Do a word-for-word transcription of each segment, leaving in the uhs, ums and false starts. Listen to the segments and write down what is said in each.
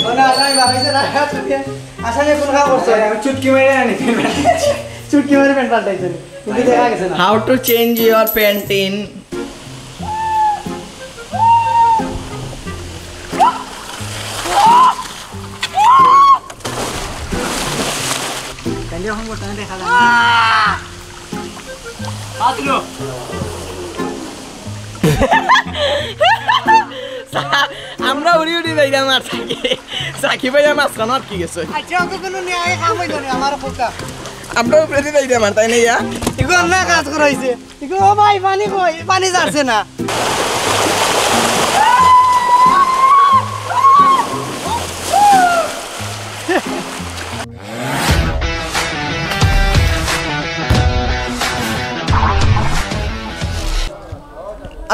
মানে আসামি বাড়াইছে না, আসামি কোন কাম করছে? আমি চুটকি মেরে আনি। চুটকি মেরে প্যান্ট পাল্টাইছে। কিন্তু দেখা গেছে না। How to change your pant in আমরা উড়ি উড়ি যাইতাম আর সাকি, সাকি ভাই আমার মাঝখানে আটকি গেছে। আচ্ছা, ওকে কোনো নিয়ে আগে কাম হইল না, আমার খোকা। আমরা উপরে দিয়ে যাইতাম আর, তাই না ইয়া? এগুলো না কাজ করাইছে। এগুলো, ও ভাই, পানি কই? পানি যাচ্ছে না।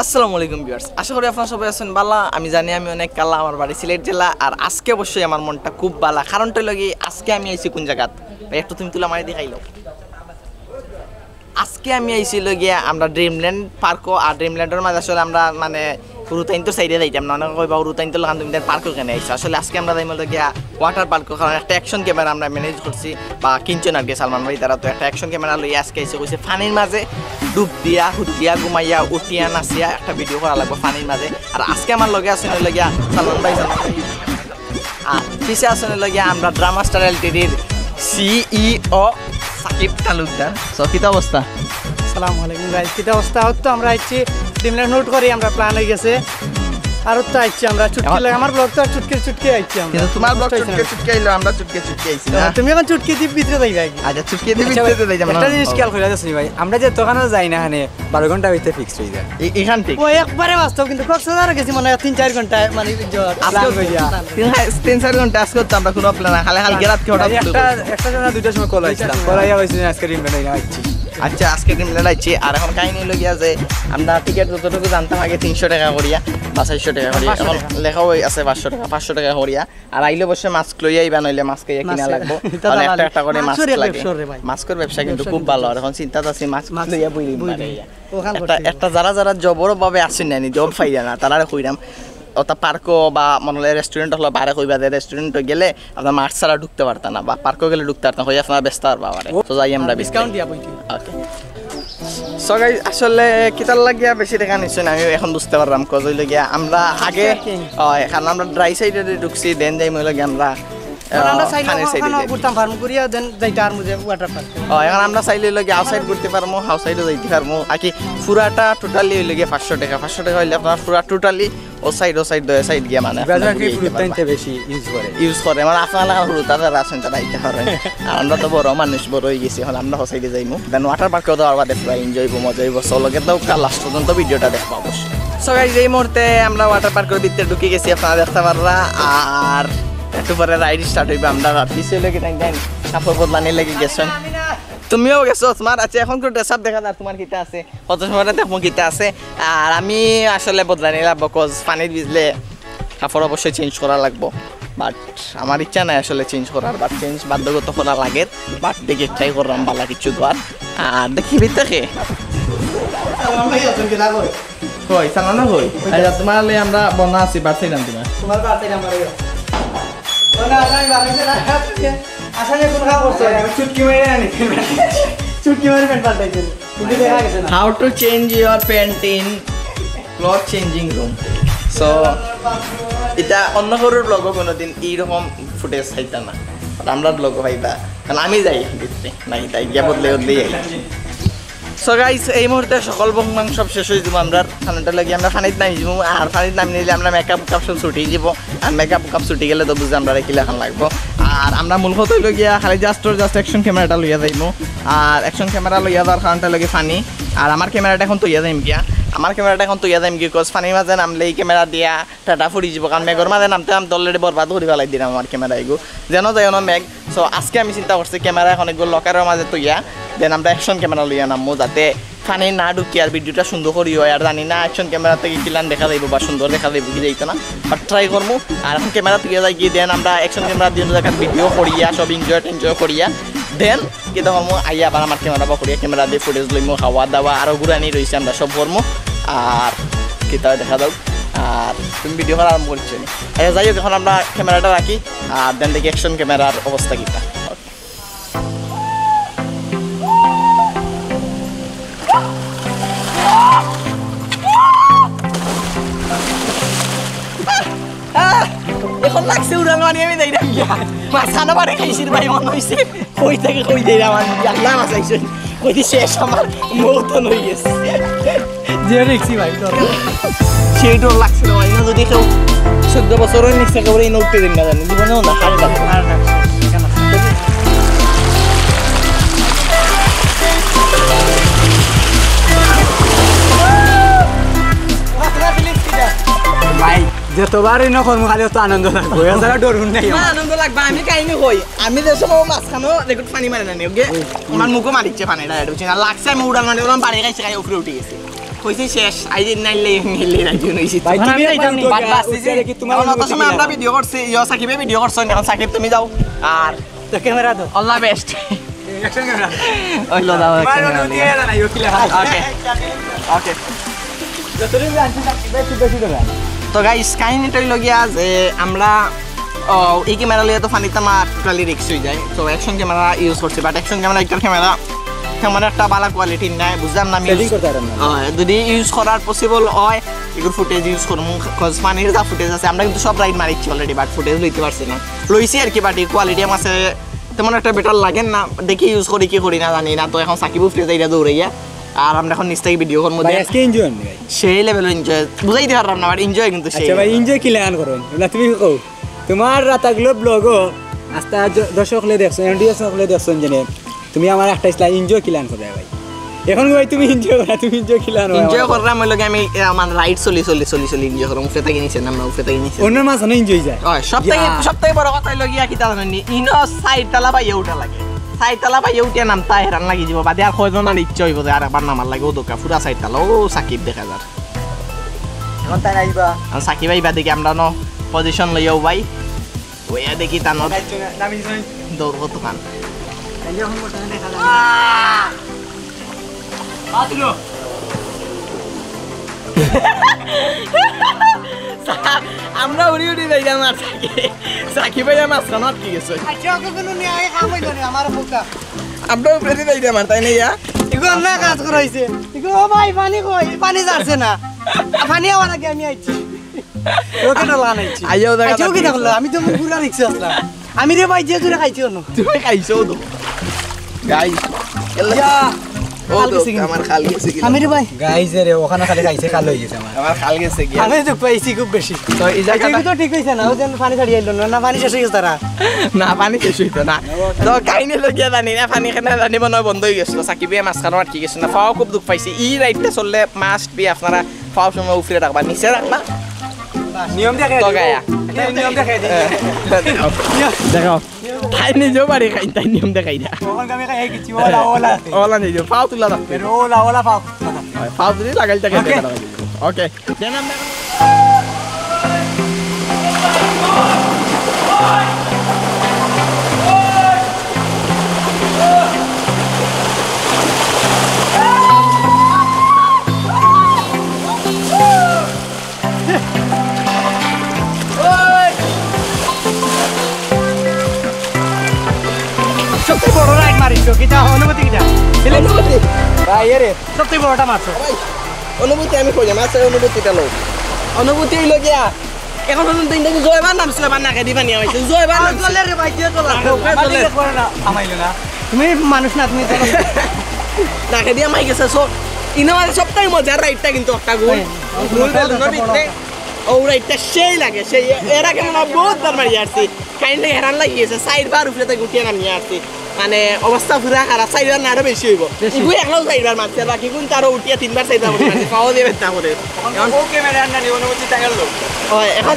আসসালামু আলাইকুম ভিউয়ার্স, আশা করি আপনারা সবাই আছেন ভালা। আমি জানি আমি অনেক কালা, আমার বাড়ি সিলেট জেলা। আর আজকে অবশ্যই আমার মনটা খুব ভালা, কারণটা হইল কি, আজকে আমি আইছি কোন জায়গাত? ভাই, একটু তুমি তুলা মারি দেখাইলো। আজকে আমি আইছি লগিয়া আমরা ড্রিমল্যান্ড পার্কও। আর ড্রিমল্যান্ডের মাঝে আসলে আমরা মানে হুরুতাইন্তর সাইডে যাইতাম না, অনেকে কইবা হুরুতাইন্তর লাখান তুমি তার পার্কও কেনে আইছো। আসলে আজকে আমরা যাইমু লগিয়া ওয়াটার পার্কও, কারণ একটা অ্যাকশন ক্যামেরা আমরা ম্যানেজ করছি বা কিনছইন আর কি সালমান ভাই তারা। তো একটা অ্যাকশন ক্যামেরা লইয়া আজকে আইছে, কইছে পানির মাঝে ডুব দিয়া, হুতিয়া, ঘুমাইয়া, উঠিয়া, নাচিয়া একটা ভিডিও করা লাগবো পানির মাঝে। আর আজকে আমার লগে আছেন হইল গিয়া সালমান ভাই, সালমান ভাই। আর পিছে আছেন হইল গিয়া আমরা ড্রামা স্টার এলটিডির সিইও সাকিব তালুকদার। সো, কিতা অবস্থা? আসসালামু আলাইকুম গাইস, কিতা অবস্থা? তো আমরা আইছি ড্রিমল্যান্ড হুট করি, আমরা প্ল্যান হয়ে গেছে। আর তো আইছি আমরা চুটকি এখন লাগে, আমার ব্লগ তো আর চুটকি চুটকি আইছি আমরা। কিন্তু তোমার ব্লগ কষ্ট হইছে না। চুটকে চুটকে আইলো, আমরা চুটকে চুটকে আইছি না। তুমি এখন চুটকি দিয়ে ভিতরে যাইবা কি? আচ্ছা, চুটকে দিয়ে আচ্ছা ভাই, ভিতরে যাইতাম না। একটা জিনিস খেয়াল করে দেখছো নি ভাই, আমরা যে দোকানে যাই না, এখানে বারো ঘন্টা ভিতরে ফিক্স হয়ে যায়। এ-, এখান থেকে ও একবারে বাস্তব, কিন্তু কক্সবাজারও গেছি মনে হয় তিন চার ঘন্টা, মানে, জ-, আজকে plan হইয়া। তিন হা-, তিন চার ঘন্টা আজকে তো আমরা কোনো প্ল্যান না, খালি কালকে রাতকে হঠাৎ ভাই, শুরু একটা, করছি। একটা সময়, দুইটার সময় কল আইছিলাম, কল আইয়া কইছি, "আজকে ড্রিমল্যান্ড আইছি।" আচ্ছা, আজকে ড্রিমল্যান্ড আইছি। আর এখন কাহিনী হইল গিয়া যে আমরা টিকিট যতটুকু জানতাম আগে তিনশো টাকা করিয়া বা চারশো টাকা করিয়া, পাঁচশো এখন টাকা। লেখাও আছে পাঁচশো টাকা, পাঁচশো টাকা করিয়া। আর আইলে অবশ্যই মাস্ক লইয়া আইবা, নইলে মাস্ক ইয়া কিনা মাস্ক, লাগবো। এটা তো কারণ একটা লাগে। একটা করে মাস্ক মাস্কর এক লাগে। ব্যবসা রে ভাই। মাস্কর ব্যবসা কিন্তু মাস্কর খুব কিন্তু ভালো। আর এখন চিন্তাত আছি মাস্ক মাস্ক লইয়া বই দিন বই পারে দিন। ইয়া। ওখান একটা, করতে একটা যারা যারা জবর ভাবে আসেন না, নি জব পাইরা না, তারারে কইরাম। অর্থাৎ পার্কও বা মনে হলে রেস্টুরেন্ট হলো বাইরে কইবা যে রেস্টুরেন্টে গেলে আপনার মাস্ক ছাড়া ঢুকতে পারতা না বা পার্কও গেলে ঢুকতে পারতা না, কই আপনারা ব্যস্ত আর বাবারে। তো যাই আমরা ভিতরে। ডিসকাউন্ট দিয়া বই দিন। ওকে। সো গাইস, আসলে কিতার লাগিয়া বেশি টাকা নিচ্ছেন আমি এখন বুঝতে পারলাম, কজ হইল গিয়া আমরা আগে, কি? হয়, কারণ আমরা ড্রাই সাইডে ঢুকছি, দেন যাই হইল গিয়া আমরা, মানে আমরা আহ, চাইলে পানির ওখানে সাইডে যাই। ঘুরতাম ফার্ম করিয়া, দেন যাইতে আর মধ্যে ওয়াটার পার্ক। হয়, এখন আমরা চাইলে হইল গিয়া আউটসাইড ঘুরতে পারবো, আউটসাইডও যাইতে পারবো। আর কি পুরাটা টোটালি হইল গিয়া পাঁচশো টাকা, পাঁচশো টাকা হইলে আপনার পুরা টোটালি ও সাইড, ও সাইড, দুই সাইড গিয়া মানে আপনারা ব্রাজিল ঘুরে কি আইতে পারবা। ফুটবল টাইমটা বেশি ইউজ করে? ইউজ করে, মানে আপনারা লাখান হুরুতা যারা আছেন তারা আইতে পারেন। আর আমরা তো বড় মানুষ, বড় হয়ে গেছি, এখন আমরা হসাইডে যাইমু। দেন ওয়াটার পার্কেও তো আবার দেখবা, এনজয় হইব, মজা হইব। সো লগে তো কাল লাস্ট পর্যন্ত ভিডিওটা দেখবা অবশ্যই। সো গাইস, এই মুহূর্তে আমরা ওয়াটার পার্কের ভিতরে ঢুকে গেছি, আপনারা দেখতে পাররা। আর একটু পরে রাইড স্টার্ট হইবে। আমরা রাত পিছে লেগে টাইম টাইম কাপড় বদলানি লেগে গেছেন। তুমিও গেছো তোমার, আচ্ছা, এখন করে ড্রেস আপ দেখা যার তোমার কিতা আছে, কত সময় দেখবো কিতা আছে। আর আমি আসলে বদলা নিলাম, বিকজ পানিত ভিজলে কাপড় অবশ্যই চেঞ্জ করা লাগবো। বাট আমার ইচ্ছা নাই আসলে চেঞ্জ করার, বাট চেঞ্জ বাধ্যগত করা লাগে। বাট দেখি ট্রাই করলাম, বালা কিছু তো আর। আর দেখি ভিতরে কই, সালানো কই? আচ্ছা, তোমার লে আমরা বনা আছি, বাট চাইলাম তোমার। তোমার বাট চাইলাম, আমার ইয়ে। ও না, আমি বানাইতে না, আসামে কোন কাম করছো? আমি চুটকি মেরে আনি। চুটকি মেরে প্যান্ট পাল্টাইছে। কিন্তু দেখা গেছে না। How to change your pant in cloth changing room. So, এটা অন্য কারোর ব্লগও কোনোদিন এইরকম ফুটেজ পাইতা না। আর আমরা ব্লগও পাইবা। কারণ আমি যাই ভিতরে, নাই তাই গিয়া বদলে বদলে যাই। সো গাইস, এই মুহূর্তে সকল বংবাং সব শেষ হয়ে যাবো। আমরা খানাটা লাগি আমরা পানিত নামি যাবো, আর পানিত নামি নিলে আমরা মেকআপ কাপ সব ছুটি যাবো। আর মেকআপ কাপ ছুটি গেলে তো বুঝে আমরা কিলা খান লাগবো। আর আমরা মূল কথা হইলো গিয়া খালি জাস্ট ওর জাস্ট অ্যাকশন ক্যামেরাটা লইয়া যাইমু। আর অ্যাকশন ক্যামেরা লইয়া যাওয়ার কারণটা লাগে পানি। আর আমার ক্যামেরাটা এখন তৈয়া যাইম গিয়া, আমার ক্যামেরাটা এখন তৈয়া যাইম গিয়া, বিকজ পানির মাঝে নামলে এই ক্যামেরা দিয়া টাটা ফুরি যাব, কারণ মেঘর মাঝে নামতে নামতে অলরেডি বরবাদ করে ফেলাই দিলাম আমার ক্যামেরা এগু। যেন যাই না মেঘ। সো আজকে আমি চিন্তা করছি ক্যামেরা এখন এগু লকারের মাঝে তৈয়া, দেন আমরা অ্যাকশন ক্যামেরা লইয়া নামবো, যাতে পানি না ঢুকি আর ভিডিওটা সুন্দর করি হয়। আর জানি না অ্যাকশন ক্যামেরা থেকে কিলান দেখা যাইব বা সুন্দর দেখা যাইব কি যাইতো না, বাট ট্রাই করমু। আর এখন ক্যামেরা তুলিয়া যাই গিয়া, দেন আমরা অ্যাকশন ক্যামেরা দিয়ে জায়গা ভিডিও করিয়া সব এনজয় টেনজয় করিয়া দেন কিতা করমু, আইয়া আবার আমার ক্যামেরা বা করিয়া ক্যামেরা দিয়ে ফুটেজ লইমু, খাওয়া দাওয়া আরও ঘুরানি রয়েছে, আমরা সব করমু। আর কিতা দেখা যাও। আর তুমি ভিডিও করা আরম্ভ করছো নি। আচ্ছা, যাই হোক, এখন আমরা ক্যামেরাটা রাখি, আর দেন দেখি অ্যাকশন ক্যামেরার অবস্থা কিতা। আহ, এখন লাগছে উড়াল মারি আমি যাইরাম গিয়া। মাঝখানো বাড়ি খাইছি রে ভাই, মনে হইছে। কই থাকি কই যাইরাম আমি, আল্লায় বাঁচাইছইন। কই দি শেষ, আমার মৌত অই গেছে। যে দেখছি ভাই, ডর। সেই ডর লাগছে রে ভাই, না যদি কেউ চৌদ্দ বছরর নিচে কেউ এই নৌকতে দিন না জানি, জীবনেও না, হার কাটবে। ভাই, যতবারই না করমু, খালি অত আনন্দ লাগবো, এছাড়া ডর নাই আমার। আনন্দ লাগবে, আমি কাহিনী কই। আমি যে সময় মাঝখানো রেকর্ড পানি মারে না নি, ওকে? আমার মুখো মারিচ্ছে পানিটা, এটা বুঝছি না, লাগছে আমি উড়াল মারি, ওরকম বাড়ি খাইছে, খাই উপরে উঠে গেছে। কইছে শেষ, আই দিন নাইলে, নাইলে রাজি নইছি। ভাই, তুমি আমি যাইতাম নি। বাদ বাসি যে। কি তোমার এখন অত সময় আমরা ভিডিও করছি, ইয়ো, সাকিবে ভিডিও করছো, এখন সাকিব তুমি যাও। আর তো ক্যামেরা দাও। All the best। Action camera. ওই লো দাও, ক্যামেরা লইয়া। ওকে। ওকে। তো গাইস, কাহিনীটা হইল গিয়া যে আমরা, ও, এই ক্যামেরা লইয়া তো পানিত নামা টোটালি রিস্ক হয়ে যায়। তো অ্যাকশন ক্যামেরা ইউজ করছি, বাট অ্যাকশন ক্যামেরা একটা ক্যামেরা তেমন একটা ভালো কোয়ালিটির নাই, বুঝলাম না আমি। সেটিং করতে পারেন না। ও, যদি ইউজ করার পসিবল হয়, এগুলো ফুটেজ ইউজ করবো, কজ পানির যা ফুটেজ আছে, আমরা কিন্তু সব রাইড মারিচ্ছি অলরেডি, বাট ফুটেজ লইতে পারছি না। লইছি আর কি, বাট এই কোয়ালিটি আমার কাছে তেমন একটা বেটার লাগে না। দেখি ইউজ করি কি করি না জানি না। তো এখন সাকিব উফরে যাইরা দৌড়াইয়া, আর আমরা এখন নিচ থেকে ভিডিও করবো। ভাই, আজকে এনজয় হয়নি ভাই। সেই লেভেল এনজয় বুঝাইতে পারলাম না, বাট এনজয় কিন্তু সেই আচ্ছা ভাই, level। এনজয় কিলান করো? এগুলা তুমি কও। তোমার রাতাগুলো ব্লগও আস্তা জ-, দর্শক হলে দেখছো, অডিয়েন্স হলে দেখছো যে তুমি আমার একটা ইসলাম এনজয় কিলান করে ভাই। এখন ভাই তুমি এনজয় করো, তুমি এনজয় কিলান করো। এনজয় করলাম হইলো কি আমি, এ, আমার রাইড চলি, চলি, চলি, চলি এনজয় করলাম। উপরে থাকি নিচে নামলাম, উপরে থাকি নিচে। অন্য মাছ অনেক এনজয় যায়। হয়, সব থেকে, ইয়া। সব থেকে বড় কথা হইলো গিয়া কিতা জানো নি? ইনো চাইর তালা বাইয়া উঠা লাগে। চাইর তালা বাইয়া উঠিয়া নামতা হেরান লাগি যাব। বাদে আর কয়জন আর ইচ্ছা হইব যে আর একবার নামার লাগে ও দোকা, পুরা চাইর তালা, ও সাকিব দেখা যার। এখন তাই নাইবা? আর সাকিব আইবা দেখি আমরা ন পজিশন লইয়াও ভাই। ওইয়া দেখি তানো। নামি যাই। দৌড় কত খান। এই যে এখন বর্তমানে দেখা যায়। আমরা উড়ি উড়ি যাইরাম আর সাকি-, সাকিব ভাই আমার মাঝখানো আটকি গেছে। আচ্ছা, ওকে কোনো নিয়ে আগে খাম হইল না, আমার বোকা। আমরা উপরে যাইরাম আর তাই না ইয়া? এগো না কাজ করাইছে। এগো, ও ভাই, পানি কই? পানি যাচ্ছে না। পানি আওয়ার আগে আমি আইছি। ওকে তো লাগান আইছি। আইয়াও দেখা আচ্ছা, ওকে যাচ্ছে। দেখলো, আমি তো পুরা রিক্সে আসলাম। আমি রে ভাই, যে দূরে খাইছি অন্য। তুমি খাইছো তো। গাইস, ইয়া। ও খাল তো, গেছে কিন্তু। আমার খাল গেছে কিন্তু। আমি রে ভাই। গাইস রে, ওখানে খালি খাইছে, খাল হয়ে গেছে আমার। আমার খাল গেছে গিয়া। আমি তো পাইছি খুব বেশি। তো এই আচ্ছা, জায়গাটা এগুলো তো ঠিক হইছে না, ও যেন পানি ছাড়িয়ে আইলো না, না পানি শেষ হয়ে গেছে তারা। না, পানি শেষ হইতো না। তো কাহিনী হইলো গিয়া জানি না, পানি কেনে জানি মনে হয় বন্ধ হয়ে গেছিল। সাকিবে মাঝখানো আটকি গেছে না, পাও খুব দুঃখ পাইছে। এই রাইডটা চললে মাস্ট বি আপনারা পাও সময় উপরে রাখবা, নিচে রাখবা। নিয়ম দেখে তো গায়া। নিয়ম, নিয়ম দেখে দিন। দেখাও। তাই নিজেও বাড়ি খাই, তাই নিয়ম দেখাই না। ওখানে আমি খাই গেছি, ওলা, ওলা। ওলা নিজে, পাও তুলা রাখতে। ওলা, ওলা, পাও। হয়, পাও তুলি লাগাইল থাকে, ওকে। লাগাইল। ওকে। দেন আমরা সবচেয়ে বড় রাইড মারিছো, কিতা অনুভূতি কিতা? অনুভূতি? ভাই, এরে। সবচেয়ে বড়টা মারছো। ভাই, অনুভূতি আমি কইলাম, আচ্ছা, অনুভূতিটা লও। অনুভূতি হইলো গিয়া, এখন পর্যন্ত ইন্টারভিউ জয়বার নামছিল, এবার নাকে দিবা নিয়ে হয়েছে, জয়বার আর নামছিল। চলে রে ভাই, দিয়ে চলো। নাকে, নাকে আমাদের দিয়ে। করে না, থামাইলো না। তুমি মানুষ না, তুমি চলো। নাকে দিয়ে মাই গেছে, so, ইনো মানে সবটাই মজার রাইডটা কিন্তু একটা গুণ। হ্যাঁ, মূল মজার বেলুনের রাইডটা ভিতরে বড়। ও রাইডটা সেই লাগে, সেই। এর আগে মনে হয় বহুত বার মারি আসছি। কাইন্ডলি হেরান লাগি গেছে, চাইরবার উপরে তাই উঠিয়া নামিয়া আসছি। মানে, অবস্থা পুরা খারাপ, চাইরবার না আরো বেশি হইব। বেশি। ইগু একলাও চাইরবার মারছে, আর বাকি গুণ তারও উঠিয়া তিনবার চাইরবার করে মারছে, পাও দিয়ে ব্যথা করে। এখন ও ক্যামেরা আর না রে, অনুভূতি তাই হলো। ওই, এখন,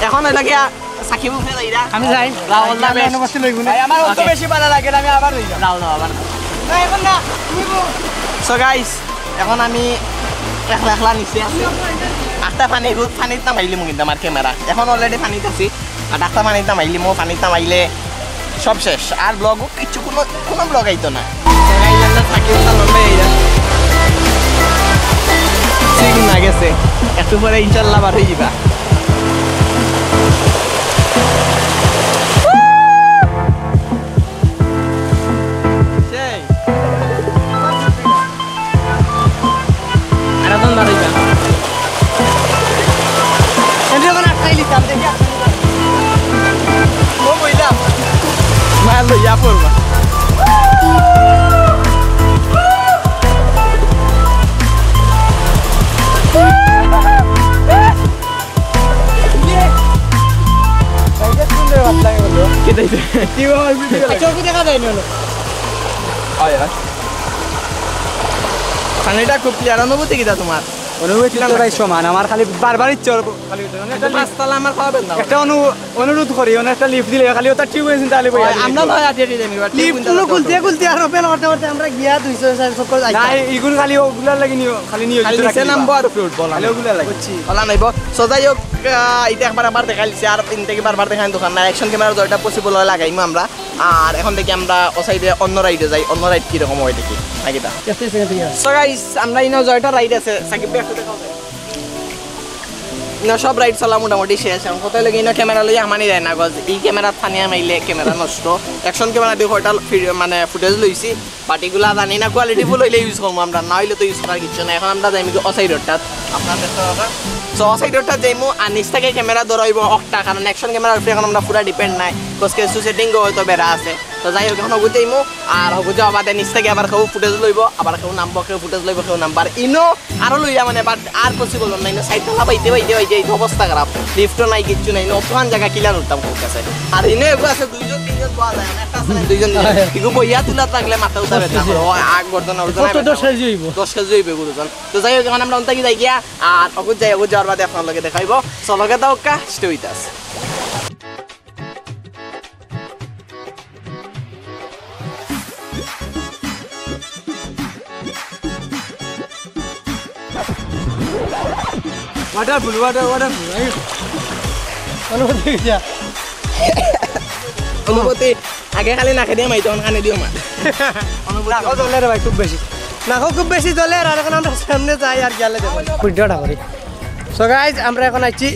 এখন হইলো গিয়া সাকিব উপরে যাইরা। আমি যাই। যাও, all the best। অনুমতি লইব না। ভাই, আমার অত ওকে। বেশি ভালো লাগে না, আমি আবার হই যাও। যাও, যাও, আবার। না, এখন না, তুমি বল। So guys, এখন আমি একলা একলা নিচে আছি। আস্তা পানি, পানিত নামাইলিমু কিন্তু আমার ক্যামেরা। এখন already পানিত আছি। আর আস্তা পানিত নামাইলিমু, পানিত নামাইলে সব শেষ। আর ব্লগও কিচ্ছু, কোনো, কোনো ব্লগ আইতো না। So guys, আমরা থাকি, আমরা লম্বা এই যা। সিং না গেছে। একটু পরে ইনশাল্লাহ বার হয়ে যাবা। সেই। আর এখন বার হইবা। আমি এখন আটকাই নিতাম, দেখি আটকাই নিতাম। ও বইলাম। মার লইয়া পড়বা। কে দেখবে? আচ্ছা, ওকে দেখা দেয়নি হলো। পানিটা খুব ক্লিয়ার। অনুভূতি কিতা তোমার? অনুভূতি তো ভাই সমান, আমার খালি বারবার ইচ্ছে করবো, খালি পাঁচতলা আমার খাওয়াবেন না। একটা অনু-, অনুরোধ করি, ওনার একটা লিফট দিলে খালি ওটা টিউব হয়েছে তাহলে বই। আমরা নয় আটিয়া দিয়ে যাবি, লিফট গুলো খুলতে খুলতে আরো ফেল করতে করতে আমরা গিয়া দুইশো চারশো করে যাইতাম। না, ইগুন খালি ওগুলার লাগি নিও, খালি নিও খালি নিচে নামবো আর উপরে উঠবো না। খালি ওগুলার লাগি। বুঝছি। ওলা নাইবো। So যাই হোক, আহ, এটা একবার আবার দেখাইলিছে, আর তিন থেকে বারবার দেখাইন দোকান না। অ্যাকশন ক্যামেরা যেটা পসিবল হয় লাগাইমু আমরা। আর এখন দেখি আমরা ও সাইডে অন্য রাইডে যাই, অন্য রাইড কিরকম হয় দেখি। নাকি তা? So গাইস, আমরা ইনো জয়টা রাইড আছে, সাকিব ভাই একটু দেখাও। না, সব রাইড চলা মোটামুটি শেষ। এখন কোথায় লাগে ইনো ক্যামেরা লইয়া হামানি যায় না, গজ। এই ক্যামেরা থানিয়া মাইলে ক্যামেরা নষ্ট। অ্যাকশন ক্যামেরা দিয়ে কয়টা ফি-, মানে ফুটেজ লইছি, বাট এগুলা জানি না, কোয়ালিটি ফুল হইলে ইউজ করবো আমরা, না হইলে তো ইউজ করার কিছু নাই। এখন আমরা যাই ও সাইডটাত, আপনার দেখতে পাবেন। So ও সাইডটা যাইমু, আর নিচ থেকে ক্যামেরা ধরাইবো অকটা, কারণ অ্যাকশন ক্যামেরার উপরে এখন আমরা পুরা ডিপেন্ড নাই, কজ কিছু সেটিং হয়তো বেড়া আছে। তো যাই হোক, এখন হগুত যাইমু, আর হগুত যাওয়া বাদে নিচ থেকে আবার কেউ ফুটেজ লইবো, আবার কেউ নামবো, কেউ ফুটেজ লইবো, কেউ নামবো। আর ইনো আরো লইয়া মানে, বাট আর পসিবল না, ইনো সাইড তলা বাইতে বাইতে বাইতে এই তো অবস্থা খারাপ, লিফটও নাই, কিচ্ছু নাই, ইনো অতখান জায়গা কিলা উঠতাম খুব কাছে। আর ইনো এগো আছে দুইজন তিনজন বওয়া যায়, মানে একটা আছে না দুইজন তিনজন। এগো বইয়া তুলা থাকলে মাথা উঠা ব্যথা করে, ও আগ গর্দন আর কত দশ কেজি হইব? দশ কেজি হইবে গুরুজন। তো যাই হোক, এখন আমরা অন্তাকি যাই গিয়া, আর অগুত যাই, অগুত যাওয়ার বাদে আপনার লগে দেখাইবো। চলো গে দাও কা, stay with us। ওয়াটারফুল, ওয়াটার, ওয়াটারফুল। অনুভূতি কিতা? অনুভূতি আগে খালি নাকে দিয়ে মাইতো, এখন কানে দিও মা। নাকও জ্বলে রে ভাই, খুব বেশি। নাকও খুব বেশি জ্বলে, আর এখন আমরা সামনে যাই আর গেলে যাবো। ভিডিওটা করি। So গাইজ, আমরা এখন আইছি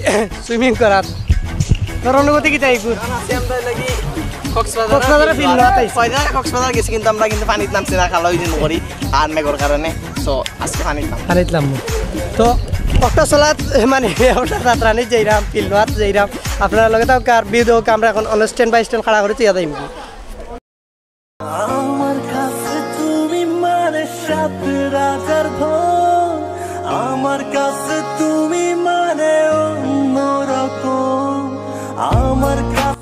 সুইমিং করার। তোর অনুভূতি কিতা ইগু? এখন আছি আমরা লাগি কক্সবাজার কক্সবাজারে ফিল না তাই। কয়দিন আগে কক্সবাজার গেছি, কিন্তু আমরা কিন্তু পানিত নামছি না, খালা ওই দিন করি আর মেঘর কারণে। So আজকে পানিত নাম। পানিত নামবো। তো অক্টা চলাত মানে অক্টা যাত্রা নেই যাইরাম, ফিল নোয়াত যাইরাম। আপনারা লগে থাকউক্কা আর ভিডিও আমরা এখন অন স্ট্যান্ড বাই স্ট্যান্ড খাড়া করে তুইয়া যাইমু। আমার কাছে তুমি মানে সাত রাজার ধন, আমার কাছে তুমি মানে অন্যরকম, আমার কাছে।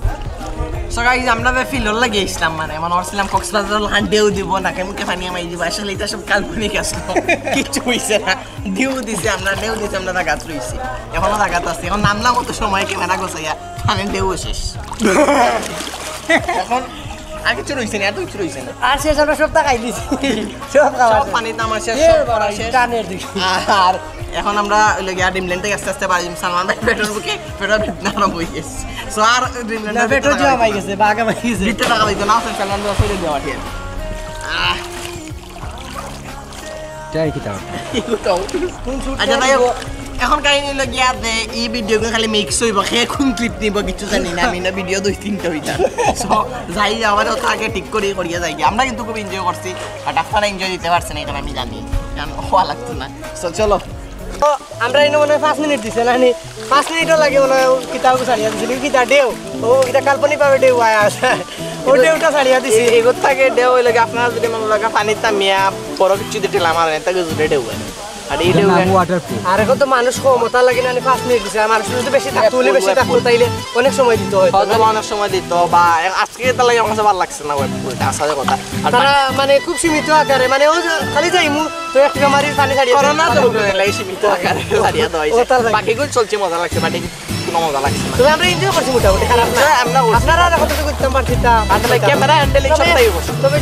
So গাইজ, আমরা যে ফিলর লাগি আইছলাম, মানে মনে করছিলাম কক্সবাজার লাখান ঢেউ দিব, নাকে মুখে পানি হামাই দিব, আসলে এটা সব কাল্পনিক আসলো, কিচ্ছু হইছে না। ঢেউ দিছে, আমরা ঢেউ দিছে, আমরা জাগাত রইছি, এখনো জাগাত আছি। এখন নামলাম অত সময় ক্যামেরা গোছাইয়া, পানির ঢেউ শেষ। এখন আর কিছু রইছে না, এত কিছু রইছে না। আর শেষ, আমরা সব টাকাই দিছি, সব খাওয়া সব শেষ। পানির দাম আর শেষ, এ সব বাবা, করা শেষ। টানের দিকে। আর এখন আমরা ওই লগে আর ড্রিমল্যান্ড থেকে আস্তে আস্তে বাড়ি যাবো। সালমান ভাই পেট্রোল বুকে, পেট্রোল ভিতরে আরম্ভ হয়ে গেছে। So আর ড্রিমল্যান্ড না, পেট্রোল জমা হয়ে গেছে, বাঘ হয়ে গেছে। ভিতরে টাকা দিতে না, সালমান ভাই ছেড়ে দেওয়া ঠিক আছে। আহ, যাই কিতা। আচ্ছা, যাই হোক, এখন কাহিনী হইলো গিয়া যে এই ভিডিও গুলো খালি মিক্স হইব, কে কোন ক্লিপ নিব কিছু জানি না, আমি না ভিডিও দুই তিনটা হইতাম। So যাই, আবার ওটা আগে ঠিক করি করিয়া যাই গিয়া। আমরা কিন্তু খুব এনজয় করছি, বাট আপনারা এনজয় দিতে পারছেন, এখন আমি জানি, কারণ হওয়া লাগতো না। So চলো। তো আমরা ইনো মনে হয় পাঁচ মিনিট দিছে না নি? পাঁচ মিনিটও লাগে মনে হয়, ও কিতা ছাড়িয়া দিছিল, কিতা ঢেউ, ও কিতা কাল্পনিক ভাবে ঢেউ আয়া আছে, ও ঢেউটা ছাড়িয়া দিছে। এ-, এগুর থাকে ঢেউ হইলে কি, আপনারা যদি মনে লাগে পানির তামিয়া বড় কিছু দিয়ে ঠেলা মারেন, তাকে জুড়ে ঢেউ হয়। আর এই ঢেউ নাম ওয়াটারফুল। আর এখন তো মানুষ কম, ওটা লাগে না নি, পাঁচ মিনিট দিছে, আর মানুষ যদি বেশি থাকতো, হলে বেশি থাকতো, তাইলে অনেক সময় দিত হয়তো। হয়তো বা অনেক সময় দিত, বা আজকে তার লাগে আমার কাছে ভালো লাগছে না ওয়েব পুলটা, আসলে কথা। আর তারা মানে খুব সীমিত আকারে, মানে ও যে খালি যাইমু, তো একটু মারি পানি ছাড়িয়ে করোনা তো দেয়। উঠে গেলে সীমিত আকারে ছাড়িয়ে দেওয়া হয়েছে। ও, তার লাগে। বাকিগুলো চলছে, মজা লাগছে, বাট কোনো মজা লাগছে না। তবে আমরা এনজয় করছি মোটামুটি, খারাপ না। হ্যাঁ, আমরা করছি। আপনারা আর কতটুকু করতাম পারছি তা। আসলে ক্যামেরা হ্যান্ডেলিং তবে, সবটাই করছে। তবে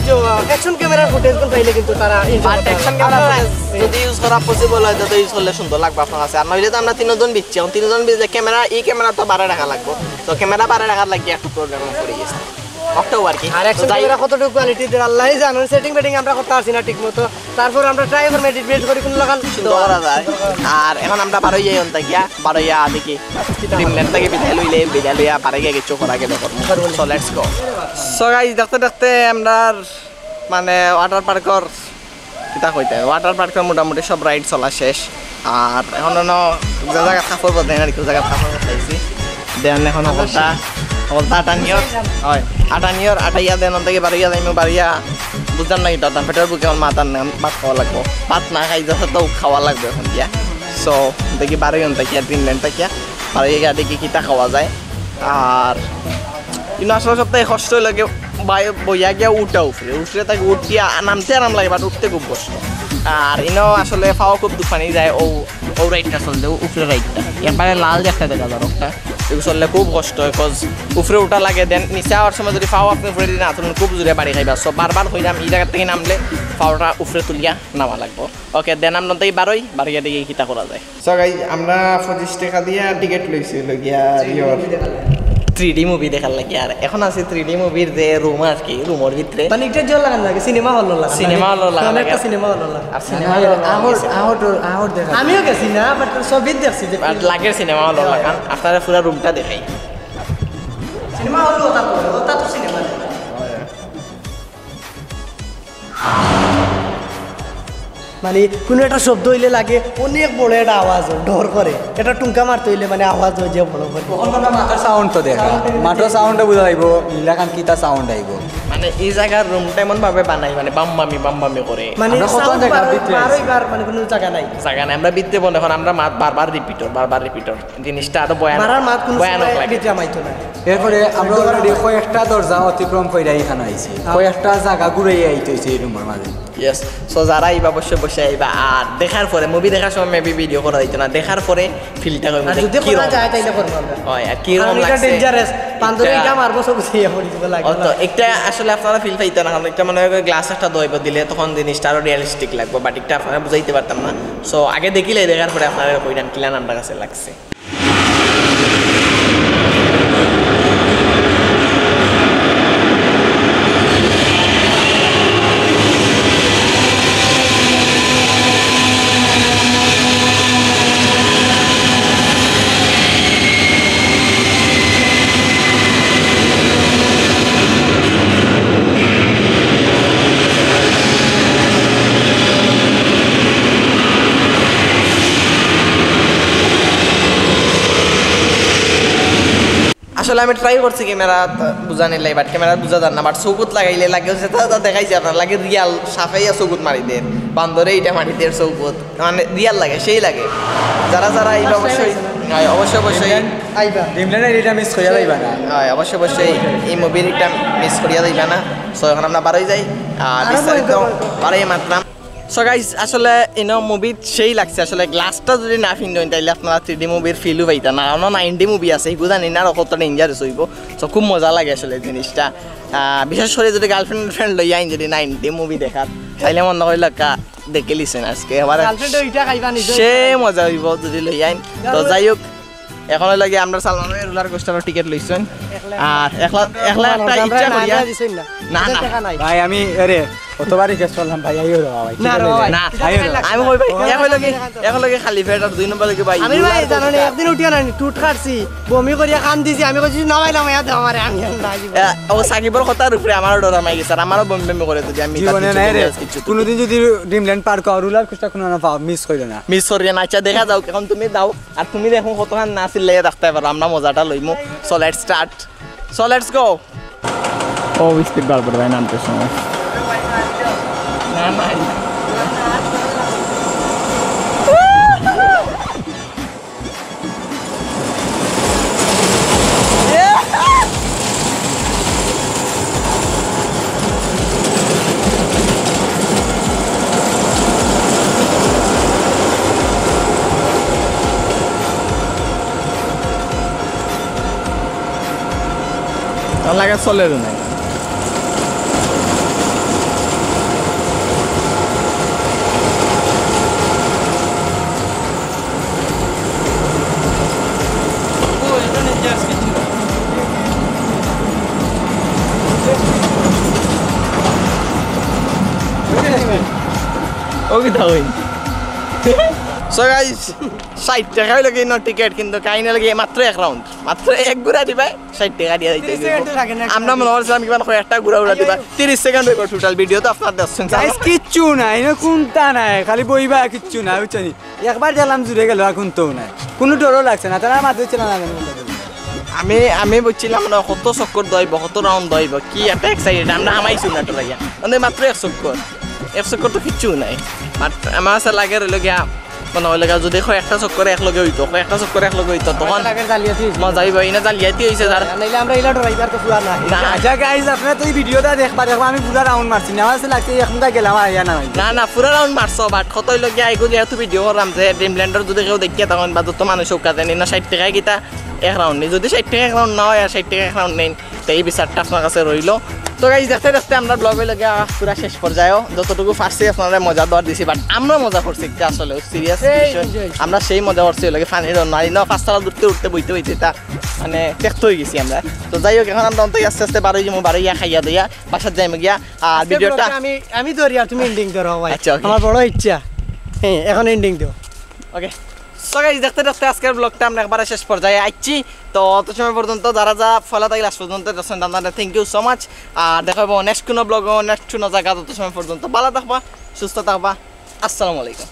অ্যাকশন ক্যামেরার ফুটেজ গুলো পাইলে কিন্তু তারা এনজয় বাট করতে পারবে। অ্যাকশন ক্যামেরা আপনারা ফুটেজ যদি ইউজ করা পসিবল হয়, তো ইউজ করলে সুন্দর লাগবে আপনার কাছে। আর নইলে তো আমরা তিনজন বিচ্ছি, এখন তিনজন বিচলে ক্যামেরা, এই ক্যামেরা তো বারো টাকা লাগবে। তো ক্যামেরা বারো টাকা লাগিয়ে একটু প্রবলেম পড়ে গেছে। অক্টো আর কি। আর অ্যাকশন ক্যামেরা কতটুকু কোয়ালিটি দের আল্লাহই জানেন। সেটিং বেটিং আমরা করতে পারছি না ঠিক মতো, তারপর আমরা ট্রাই করবো এডিট বেডিট করি কোন লাগান সুন্দর করা যায়। আর এখন আমরা বারোই যাই অন্তা গিয়া, বারোইয়া দেখি ড্রিমল্যান্ড থাকি বিদায় লইলে, বিদায় লইয়া বারে গিয়া কিছু করা গেলে করবো। So let's go. So guys, দেখতে দেখতে আমরা মানে ওয়াটার পার্কর কিতা কইতে, ওয়াটার পার্কর মোটামুটি সব রাইড চলা শেষ। আর এখন অন্য যে জায়গা কাপড় বদলাই না, কেউ জায়গা কাপড় বদলাইছি। দেন এখন হকলতা, হকলতা আটা নিয়র, হয়, আটা নিয়র, আটাইয়া দেন অন্তা গিয়া বারোইয়া যাইমু, বারোইয়া বুঝলাম না কিতা, পেটর ভুকে আমার মাথার নাম ভাত খাওয়া লাগবো। ভাত না খাই যাতে তো খাওয়া লাগবে এখন গিয়া। সো দেখি বারোই অন্তা গিয়া, ড্রিমল্যান্ড থাকিয়া বারোইয়া গিয়া দেখি কিতা খাওয়া যায়। আর কিন্তু আসলে সবথেকে কষ্ট লাগে ভাই, বইয়া গিয়া উঠা উপরে, উপরে থাকি উঠিয়া নামতে আরাম লাগে, বাট উঠতে খুব কষ্ট। আর ইনো আসলে পাও খুব দুখানি যায়, ও, ও রাইডটা চলতে, ও উপরে রাইডটা, একবারে লাল যে একটা দেখা যার ওটা, এগু চললে খুব কষ্ট হয়, কজ উপরে উঠা লাগে, দেন নিচে আওয়ার সময় যদি পাও আপনি উপরে দিতে না তুলেন, খুব জোরে বাড়ি খাইবা। সো বারবার কইরাম, এই জায়গা থাকি নামলে পাওটা উপরে তুলিয়া নামা লাগবো। ওকে, দেন আমরা তাই বারোই, বারোইয়া দেখি কিতা করা যায়। সো গাইস, আমরা পঁচিশ টাকা দিয়া টিকিট লইছি, লগিয়া রিওর থ্রি ডি মুভি দেখার লাগি। আর এখন আছি থ্রি ডি মুভির যে রুম আর কি, রুমর ভিতরে। মানে একটা জল লাগান লাগে, সিনেমা হল লাগান। সিনেমা হল লাগান লাগে। একটা সিনেমা হল লাগান। আর সিনেমা হল আহর, আহর, আহর দেখা। আমিও গেছি না, বাট ছবিত দেখছি যে বাট লাগের সিনেমা হল লাগান। আপনারা পুরা রুমটা দেখাই। সিনেমা হল ওটা তো, ওটা তো সিনেমা। মানে কোনো একটা শব্দ হইলে লাগে অনেক বড় একটা আওয়াজ হয়, ডর করে। একটা টুঙ্কা মারতে হইলে মানে আওয়াজ হয় যে বড় করে। তখন আমরা মাথার সাউন্ড তো দেখা, মাথার সাউন্ডে বুঝা যাইব ইলাখান কিতা সাউন্ড আইব। মানে এই জায়গার রুমটা এমন ভাবে বানাই, মানে বাম্বামি বাম্বামি করে। মানে আমরা কত সাউন্ড জায়গা বার-, ভিতরে বার আছি। হইবার মানে কোনো জায়গা নাই। জায়গা নাই, আমরা ভিতরে বন্ধ, এখন আমরা মাত বারবার রিপিটর, বারবার রিপিটর। জিনিসটা আরো ভয়ানক, মারার মাত কোনো ভয়ানক সময় লাগে। ভিতরে আমাইতো না। এরপরে আমরা already কয়েকটা দরজা অতিক্রম কইরা এখানো আইছি। হ্যাঁ। কয়েকটা জায়গা ঘুরাইয়া আইতে হইছে এই রুমর মাঝে। ইয়েস। সো যারা আইবা অবশ্যই বসে আইবা, আর দেখার পরে, মুভি দেখার সময় মেবি ভিডিও করা হইতো না, দেখার পরে ফিলটা করবো আর যে যদি কিরম করা যায় তাইলে করবো আমরা। হয়, আর কিরম কারণ এটা লাগছে। ডেঞ্জারাস, বান্দরে এটা এটা মারবো, সব বুঝিয়া পড়ি দিব লাগে। অত একটা আসলে আপনারা ফিল পাইতা না, কারণ একটা মনে হয় গ্লাস একটা দইব দিলে তখন জিনিসটা আরো রিয়েলিস্টিক লাগবো, বাট একটা আপনারা বুঝাইতে পারতাম না। সো আগে দেখিলে, দেখার পরে আপনারা কইরাম কিলান আমরা কাছে লাগছে। আসলে আমি ট্রাই করছি ক্যামেরা বুঝানির লাগি, বাট ক্যামেরা বুঝা যার না, বাট চকুত লাগাইলে লাগে, যেটা যেটা দেখাইছে আপনার লাগে রিয়াল সাফাইয়া চকুত মারি দের, বান্দরে এটা মারি দের চকুত, মানে রিয়াল লাগে, সেই লাগে। যারা যারা এই অবশ্যই, হ্যাঁ, অবশ্যই, অবশ্যই। আইবা। ড্রিমল্যান্ডের এটা মিস করিয়া যাইবা না। হ্যাঁ, অবশ্যই, অবশ্যই এই মুভির এটা মিস করিয়া যাইবা না। সো এখন আমরা বারোই যাই, আর আরো বিস্তারিত বারোই মাতলাম। সো গাইস, আসলে ইনো মুভি সেই লাগছে। আসলে গ্লাসটা যদি না ফিন্দইন, তাইলে আপনারা থ্রি ডি মুভির ফিলও পাইতা না। আমরা নাইন ডি মুভি আছে, এগু জানি না আর কত ডেঞ্জারাস হইব। সো খুব মজা লাগে আসলে জিনিসটা। আহ, বিশেষ করে যদি গার্লফ্রেন্ড ফ্রেন্ড লই আইন, যদি নাইন ডি মুভি দেখার, তাইলে মনে হয় লাগা দেখে লিছেন আজকে এবার। গার্লফ্রেন্ড ওইটা খাইবা নিজে। সে মজা হইব যদি লই আইন। তো যাই হোক, এখন হইলো গিয়া আমরা সালমান ভাই রোলার কোস্টারর টিকিট লইছইন। আর একলা, একলা একটা আমরা ইচ্ছা না, করিয়া। আমরা দিছইন না। না, না। টাকা নাই। ভাই, আমি, আরে, অতবার রিকোয়েস্ট করলাম, ভাই, আইও রে ভাই। না রে ভাই, না, আইও রে। আমি কই ভাই, এক হইলো কি, এক হইলো কি খালি পেট আর দুই নম্বর হইলো কি ভাই, আমি ভাই, জানো না, একদিন উঠিয়া না, টুট কাটছি, বমি করিয়া কান দিছি, আমি কইছি, "না ভাই, না ভাই, আর দেও আমারে, আমি আর না যাইব।" এ, ও সাকিবর কথার উপরে আমারও ডর হামাই গেছে, আর আমারও বমি বমি করে যদি আমি জীবনে তাতে নাই রে। কিছু তো কোনোদিন যদি ড্রিমল্যান্ড পার্ক আর রোলার কোস্টার কোনো না পাও, মিস করিও না। মিস করিও না, আচ্ছা, দেখা যাও, এখন তুমি দাও। আর তুমি দেখো কতক্ষণ না চিল্লাইয়া থাকতে পারো, আমরা মজাটা লইমু। So let's start, so let's go। ও স্পিড বার করে ভাই নামতে সময়। না, না। আমার লাগে চলে রে নাই। ওকে দাও। সো গাইস, ষাইট টেকা অইলো গি টিকিট, কিন্তু কাহিনী অইলো গি মাত্র এক রাউন্ড, মাত্র এক ঘুরা দিবায়, ষাইট টেকা দিয়া যাইতে অইবো। আমরা মনে করছিলাম কিমান কয় একটা ঘুরা উড়া দিবা, তিরিশ সেকেন্ড অইবো টোটাল ভিডিও, তো আপনারা দেখছেন। গাইস, কিচ্ছু নাই, ইনো কুন্তা নাই, খালি বইবা, কিচ্ছু নাই, বুঝছো নি? একবার গেলাম, জুড়ে গেল, আর কুন্তাও নাই, কুনু ডরও লাগছে না, তারা মাঝে ছিল না, জানি না। আমি আমি বুঝছিলাম না কত চক্কর দইব, কত রাউন্ড দইব, কি একটা এক্সাইটেড। আমরা হামাইছি না টোলাইয়া, মানে মাত্র এক চক্কর, এক চক্কর তো কিচ্ছু নাই। বাট আমার আছে লাগে রইল গিয়া, মানে অইল গিয়া যদি কয় একটা চক্করে এক লগে অইতো, কয় একটা চক্করে এক লগে অইতো, তখন লাগে জালিয়াতি অইছে। মজা অইব। ইনা জালিয়াতি অইছে যার। নাইলে আমরা ইলা ডরাইতার তো ফুয়া না। না। আচ্ছা গাইস, আপনারা তো এই ভিডিওটা দেখবা, দেখবা আমি পুরা রাউন্ড মারছি না, আমার আছে লাগছে এক মুখা গেলাম, আইয়া না। না না, পুরা রাউন্ড মারছো, বাট কত অইল গিয়া এগু যেহেতু ভিডিও করলাম যে ড্রিমল্যান্ডর যদি কেউ দেখিয়া তখন বা যত মানুষ হোক কাজে না ষাইট টেকা কিতা এক রাউন্ড নেই, যদি ষাইট টেকা এক রাউন্ড না হয় আর ষাইট টেকা এক রাউন্ড নেই, তো এই বিচারটা আপনার কাছে রইল। তো গাইস, দেখতে দেখতে আমরা ব্লগ অইল গিয়া পুরা শেষ পর্যায়ে, যতটুকু পারছি আপনারা মজা দেওয়ার দিছি, বাট আমরা মজা করছি একটা আসলে সিরিয়াস বিষয়। আমরা সেই মজা করছি, অইল গিয়া পানির নারী না, পাঁচতলা উঠতে উঠতে বইতে বইতে তা মানে ত্যক্ত অই গেছি আমরা। তো যাই হোক, এখন আমরা অন্তত আস্তে আস্তে বারোই যাবো, বারোই গিয়া খাইয়া দইয়া বাসাত যাইমু গিয়া। আর ভিডিওটা আমি আমি ধরি আর তুমি এন্ডিং ধরো ভাই। আচ্ছা, ওকে। আমার বড় ইচ্ছা। হ্যাঁ, এখন এন্ডিং দাও। ওকে। সো গাইস, দেখতে দেখতে আজকের ব্লগটা আমরা একবারে শেষ পর্যায়ে আইছি। তো অত সময় পর্যন্ত যারা যা ফলো থাকি লাস্ট পর্যন্ত দেখছেন, আপনারা থ্যাংক ইউ সো মাচ। আর দেখা হইব নেক্সট কোনো ব্লগ, নেক্সট কোনো জায়গা। তত সময় পর্যন্ত ভালো থাকবা, সুস্থ থাকবা। আসসালামু আলাইকুম।